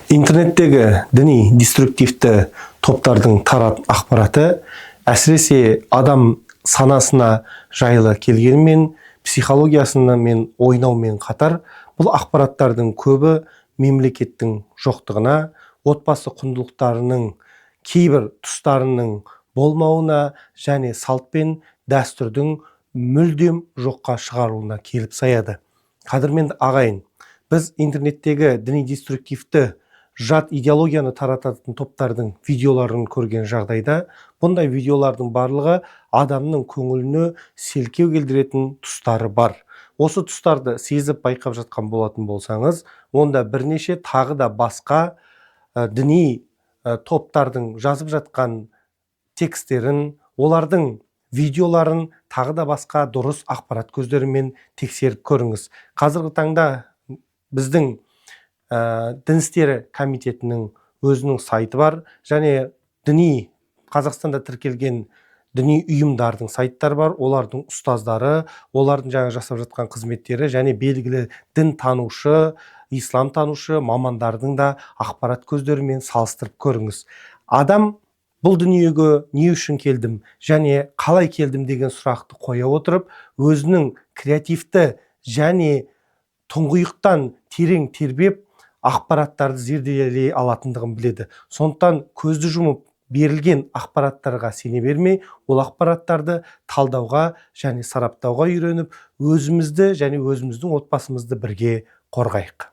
Интернеттегі діни деструктивті топтардың тарат ақпараты әсіресе адам санасына жайлы келгенімен, психологиясымен ойнаумен қатар, бұл ақпараттардың көбі мемлекеттің жоқтығына, отбасы құндылықтарының кейбір тұстарының болмауына және салт пен дәстүрдің мүлдем жоққа шығарылуына келіп саяды. Қадірменді ағайын, біз интернеттегі діни деструктивті жат идеологияны тарататын топтардың видеоларын көрген жағдайда, бұндай видеолардың барлығы адамның көңіліне селкеу келтіретін тұстары бар. Осы тұстарды сезіп, байқап жатқан болатын болсаңыз, онда бірнеше тағы да басқа діни топтардың жазып жатқан текстерін, олардың видеоларын тағы да басқа дұрыс ақпарат көздерімен тексеріп көріңіз. Қазіргі таңда біздің Дін істері комитетінің өзінің сайты бар және діни Қазақстанда тіркелген діни ұйымдардың сайттары бар. Олардың ұстаздары, олардың жаңа жасап жатқан қызметтері және белгілі дін танушы, ислам танушы мамандардың да ақпарат көздерімен салыстырып көріңіз. Адам бұл дүниеге не үшін келдім және қалай келдім деген сұрақты қоя отырып, өзінің креативті және тұңғиықтан терең тербеп, ақпараттарды зерделей алатындығын біледі. Сондықтан көзді жұмып берілген ақпараттарға сене бермей, ол ақпараттарды талдауға және сараптауға үйреніп, өзімізді және өзіміздің отбасымызды бірге қорғайық.